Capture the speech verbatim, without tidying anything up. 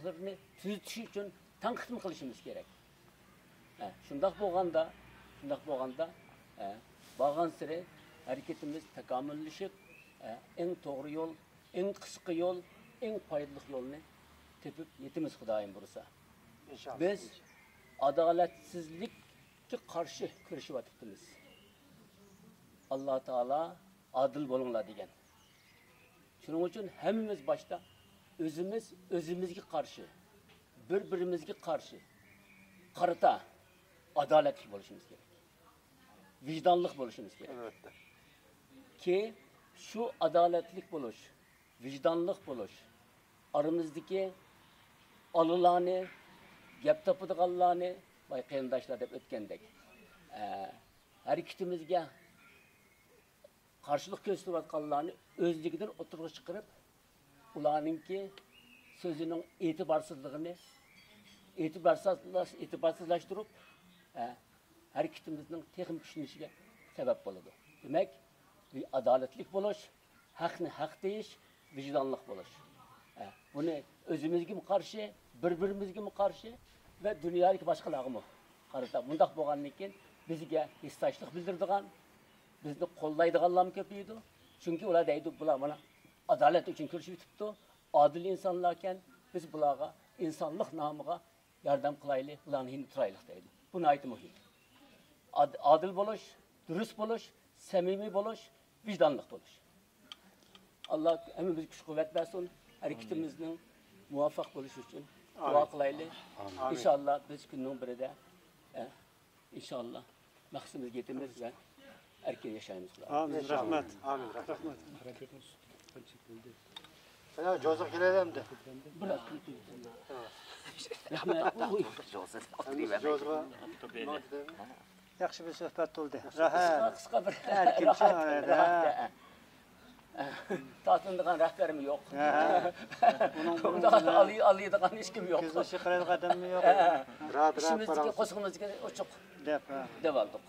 تۈزىتىش ئۈچۈن تەنقىدمۇ قىلىشىمىز كېرەك. ھە، شۇنداق بولغاندا، شۇنداق بولغاندا، ھە، بارغانسېرى ھەرىكىتىمىز تاكامۇللىشىپ، ھە، ئەڭ توغرا يول، ئەڭ قىسقا يول، ئەڭ پايدىلىق يولنى تېپىپ يېتىمىز، خۇدايىم بۇيرۇسا. ئىنشاللا. بىز ئادالەتسىزلىككە قارشى كۈرىشىۋاتىپتىمىز. ئاللا تائالا ئادىل بولۇڭلار دېگەن. شۇنىڭ ئۈچۈن ھەممىمىز باشتا ئۆزىمىز ئۆزىمىزگە قارشى، بىر-بىرىمىزگە قارشى، قارىتا ئادالەتلىك بولۇشىمىز كېرەك. ۋىجدانلىق بولۇشىمىز كېرەك. ئەلۋەتتە. كېيىن شۇ ئادالەتلىك بولۇش، ۋىجدانلىق بولۇش، ئارىمىزدىكى ئالىلارنى، گەپ تاپىدىغانلارنى، باي قېرىنداشلار دەپ ئۆتكەندەك، ئە، ھەرىكىتىمىزگە قارشىلىق كۆرسىتىۋاتقانلارنى ئۆزلۈكىدىن ئوتتۇرىغا چىقىرىپ، ئۇلارنىڭكى سۆزىنىڭ ئېتىبارسىزلىقىنى ئېتىبارسىزلاش-، ئېتىبارسىزلاشتۇرۇپ، ھە، ھەرىكىتىمىزنىڭ تېخىمۇ كۈچلىنىشىگە سەۋەب بولىدۇ. دېمەك، بىر ئادالەتلىك بولۇش، ھەقنى ھەق دېيىش، ۋىجدانلىق بولۇش. ھە، بۇنى ئۆزىمىزگىمۇ قارشى، بىر-بىرىمىزگىمۇ قارشى ۋە دۇنيادىكى باشقىلارغىمۇ قارىتا. مۇنداق بولغاندىن كېيىن بىزگە ھېسداشلىق بىلدۈرىدىغان، بىزنى قوللايدىغانلارمۇ كۆپىيىدۇ. چۈنكى ئۇلار دەيدۇ، بۇلار مانا ئادالەت ئۈچۈن كۈرىشىۋېتىپتۇ، ئادىل ئىنسانلاركەن، بىز بۇلارغا ئىنسانلىق نامىغا ياردەم قىلايلى، بۇلارنى يېنىدا تۇرايلى دەيدۇ. بۇ ناھايىتى مۇھىم. ئاد-، ئادىل بولۇش، دۇرۇس بولۇش، سەمىمىي بولۇش، ۋىجدانلىق بولۇش. ئاللا ھەممىمىزگە كۈچ-قۇۋۋەت بەرسۇن. ھەرىكىتىمىزنىڭ مۇۋەپپەق بولۇشى ئۈچۈن دۇئا قىلايلى. ئىنشاللا بىز كۈننىڭ بىرىدە، ئە، ئىنشاللا مەقسىتىمىزگە يېتىمىز ۋە ئەركىن ياشايمىز. ئامىن. رەھمەت. ئامىن. رەھمەت. رەھمەت. يا، جوزىغا كېلەيلى ئەمدى. بىراز كۈلكىلىك. رەھمەت. ئەمدى جوزىغا. ياخشى بىر سۆھبەت بولدى. راھەت. قىسقا، قىسقا بىر. ئەركىنچە راھەت. تارتىنىدىغان رەھبەرمۇ يوق. ھە. ئۇنىڭ بۇنىڭ ئالىي-، ئالىيدىغان ھېچكىم يوق. كۆزىنى چىقىرايدىغان ئادەممۇ يوق. ھە. راھەت، راھەت ئىچىمىزدىكى، قورسىقىمىزدىكى ئوچۇق دەپ، ھە. دەۋالدۇق.